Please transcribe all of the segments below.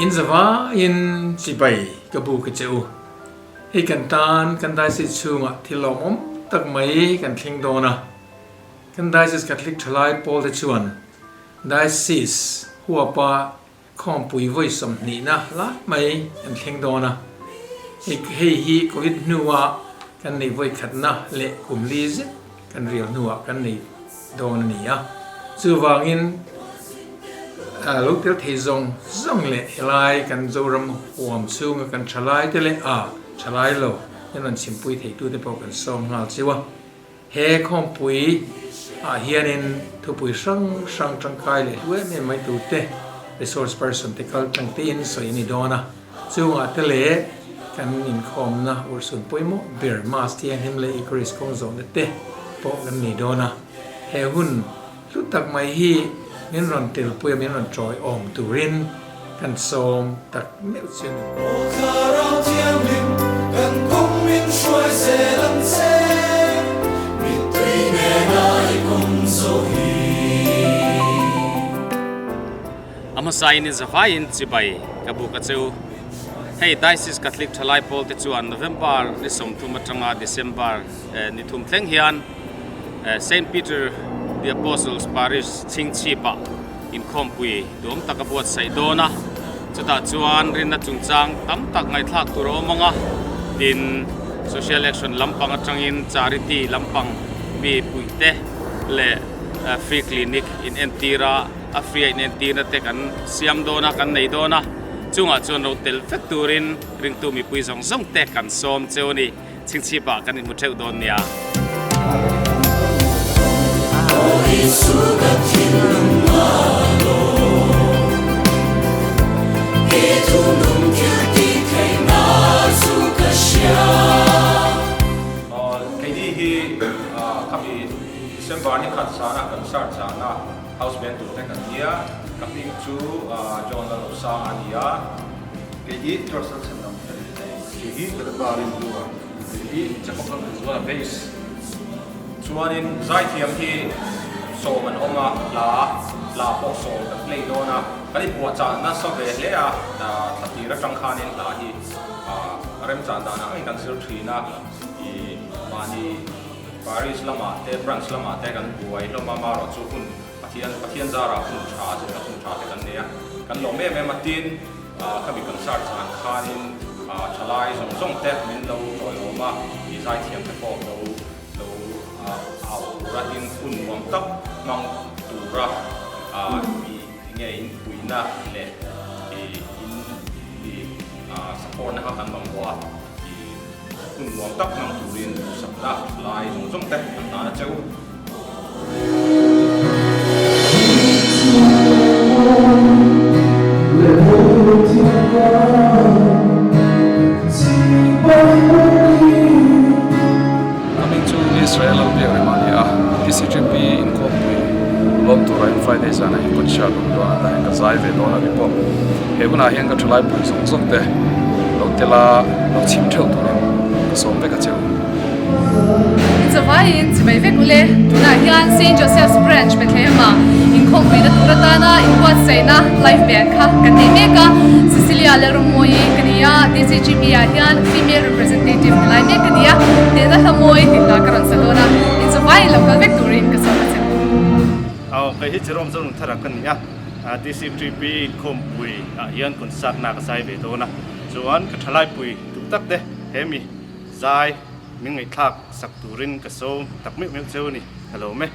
In zavaiin chibai ka buk a che u. Hei kan tan kan Diocese chhungah thil lawmawm tak mai kan thleng dawn a. Kan Diocese Catholic thalai pawl te chuan Diocese huapa Khawmpui vawi sawmhnihna lai mai kan thleng dawn a, hei hei hi Covid hnua kan neih vawi khatna leh kum li zet kan rial hnuah kan nei dawn a ni a. Chuvangin lo tel thei zawng zawng leh helai kan Zoram huam chhunga kan thalai te leh a thalai lo kan rawn chhimpui theitute pawh kan sawm nghal chiu a. He khawmpui ah hianin thupui hrang hrang tangkai leh hlu em em mai tur te, resource person te kal tlang tein sawi a ni dawn a. Chungah te leh kan inkhawmna urhsun pawimawh ber Mass Thianghlim leh Eucharist kawng zawhna te pawh kan nei dawn a. He hun hlu tak mai hi min rawn telpui a, min rawn tawiawm turin kan sawm tak meuh chu a ni. Aw Thlarau Thianghlim, kan kawng min hruai zel ang che, mittui nena i kawng zawh hi. A hmasain in zavaiin chibai ka buk a cheu. Hei Diocese Catholic Thalai Pawl te chuan November ni 30 atanga December ni thum thleng hian Saint Peter the Apostles Parish Chhingchhipah Inkhawmpui duam tak a buatsaih dawn a, chutah chuan rinna chungchang tam tak ngaihthlak tur a awm ang a, tin social action lampang atangin charity lampang mi puihte leh free clinic in entir a, a free a in entirna te kan siam dawn a, kan nei dawn a, chungah chuan ro tel vek turin ringtu mipui zawng zawng te kan sawm cheu a ni. Chhingchhipah kan inhmu theuh dawn nia. Keini hi khami December ni khat zana kan start zana house band tur te kan nia, ka hming chu John Lalosanga a ni a. Kei hi Trust-a chhan lam ka ni thei. Kei hi ka pa rin hnu a. Kei hi Jacob lam ka zual a base. Chuanin zaithiam hi sawm an awm a, hla hla pawh sawm kan play dawn a, kan inpuahchah nasa ve hle a, thla tir atang khanin hla hi a remchah danah ngei kan zir thin a, ih mahni Paris lamah te branch lamah te kan buai hlawm a, marawh chu hun Pathian Pathian zarah hun tha zirna hun tha te kan nei a, kan lawm em em a, tin. Khami concert zan khanin thalai zawng zawng te min lo tawiawm a, i zaithiam te pawh lo lo au tura tin hun nuam tak hmang tura i enge in puihna leh i in i support na kha kan mamawh a, i hun nuam tak hmang turin duhsakna thalai zawng zawng te kan hlan a che u. Ka hming chu Israel Lalbiak rem a ni a, TCGP inkhawmpui lawm tura in Friday zana hi concert awm dawn a, tah hian ka zai ve dawn a ni bawk. He hunah hian ka thalai pui zawng zawng te lo tel a, lo chhim theuh turin ka sawm vek a che u. Chawaiin chimei vek ule, tunah hian Saint Joseph's Branch Bethlehem-ah inkhawmpuina tur atana inbuatsaihna live band kha kan nei mek a, Cecilia Lalrawmawii ka ni a, DCGP-ah hian Female Representative ni lai mek ka ni a, Nena Hlamawi tih hla ka rawn sa dawn a, inchawaiin lo kal vek turin ka sawm a che. Aw, kei hi Jerome Zonunthara ka ni a, DCGP inkhawmpuiah hian concert na ka zai ve dawn a, chuan ka thalaipui duh tak te he mi Zai min ngaihthlak sak turin ka sawm tak meuh meuh cheu a ni, ka lawm e.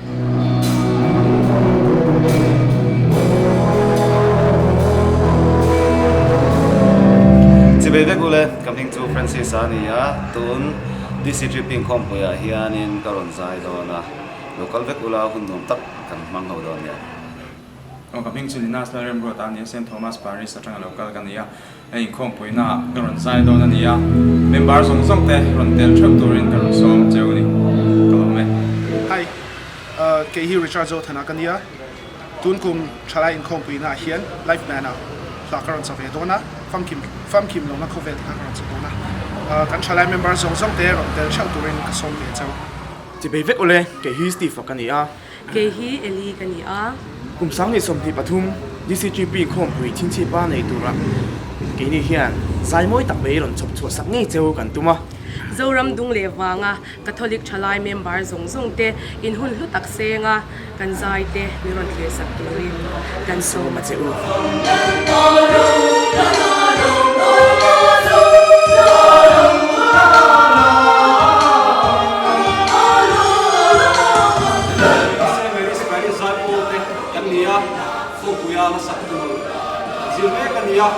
Chibei vek ule, ka hming chu Francis a ni a, tun DCGP inkhawmpuiah hianin ka rawn zai dawn a, lo kal vek ula hun nuam tak kan hmang ho dawn nia. Aw ka hming chu Linas Lalremruat a ni a, Saint Thomas Parish atanga lo kal ka ni a, hei inkhawmpuina ah ka rawn zai dawn a ni a, member zawng zawng te rawn tel theuh turin ka rawn sawm cheu a ni, ka lawm e. Hi, kei hi Richard Zothana ka nia, tun kum thalai inkhawmpuina ah hian live band ah hla ka rawn sa ve dawn a, famkim famkim lohna khawvel te kha ka rawn sa dawn a, kan thalai member zawng zawng te rawn tel theuh turin ka sawm ve cheu. Chibei vek awle, kei hi Steve-a ka ni a. Kei hi Eli ka ni a. Kum 2023. DCGP inkhawmpui chhinchhipa nei tura keini hian zai mawi tak mai rawn chhawp chhuah sak ngei cheu kan tum a. Zoram dung leh vanga Catholic thalai member zawng zawng te in hun hlu tak senga kan zai te min rawn thlir sak turin kan sawm a che u. Kan ni a, khawpuia la sak tur zir mek a ni a.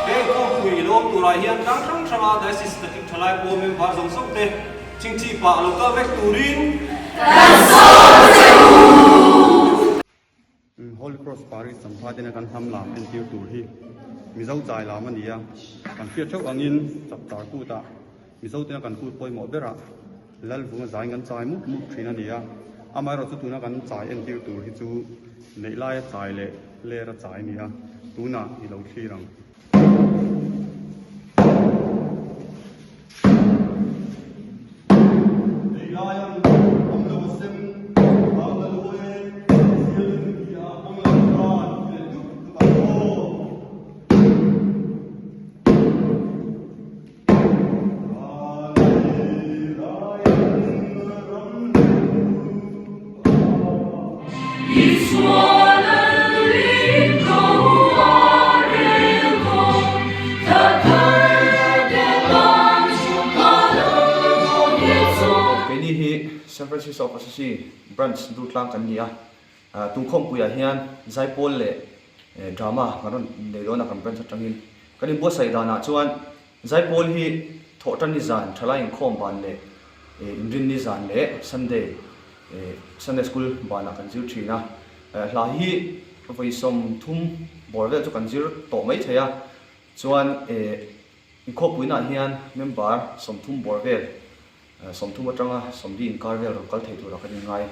Heng khawpui lawm turah hian tlang hrang hranga Diocese Catholic Thalai pawl member zawng zawng te chingchi pah lo kal vek turin kan sawm che u. Holy Cross Parish Champha tena kan hnam lam entir tur hi Mizo chai lam a ni a, kan hriat theuh angin chapchar kutah Mizo tena kan kut pawimawh berah Lalvunga zaiin kan chai mup mup thin a ni a, amaherawhchu tuna kan chai entir tur hi chu neih laia chai leh lera chai a ni a, tunah i lo thlir ang. Neih laia awm lo a sem, vang la lu e, sialin bia hmang lo khan i leh dup dup ang aw. Keini hi San Francisco of Assisi Branch Durtlang kan ni a, Tungkhawmpuiah hian Zaipawl leh Drama kan rawn nei dawn a kan branch atangin. Kan inbuatsaih danah chuan Zaipawl hi Thawhtanni zan thalai inkhawm ban leh Inrinni zan leh Sunday Sunday School banah kan zir thin a. Hla hi vawi 30 bawr vel chu kan zir tawh mai thei a. Chuan inkhawmpuinaah hian member 30 bawr vel 30 atanga 40 inkar vel rawn kal thei turah kan inngai.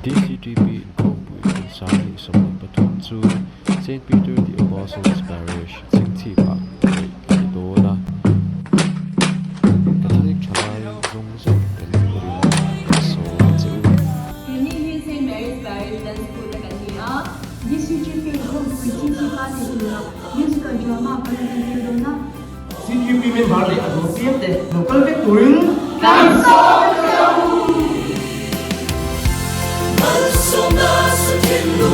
DCTP inkhawmpui kum 2023 chu Saint Peter the Apostles Parish chhingchhipah neih a ni dawn a. Catholic thalai zawng zawng tel turin ka sawm a che u. Keini hi Saint Mary's Parish Dance School te kan ni a. DCGP inkhawmpui chhingchhipa nei tura musical drama kan rawn entir dawn a. CGP member leh a dawr piang te lo kal vek turin kan sawm che u. Malsawmna su thinlung.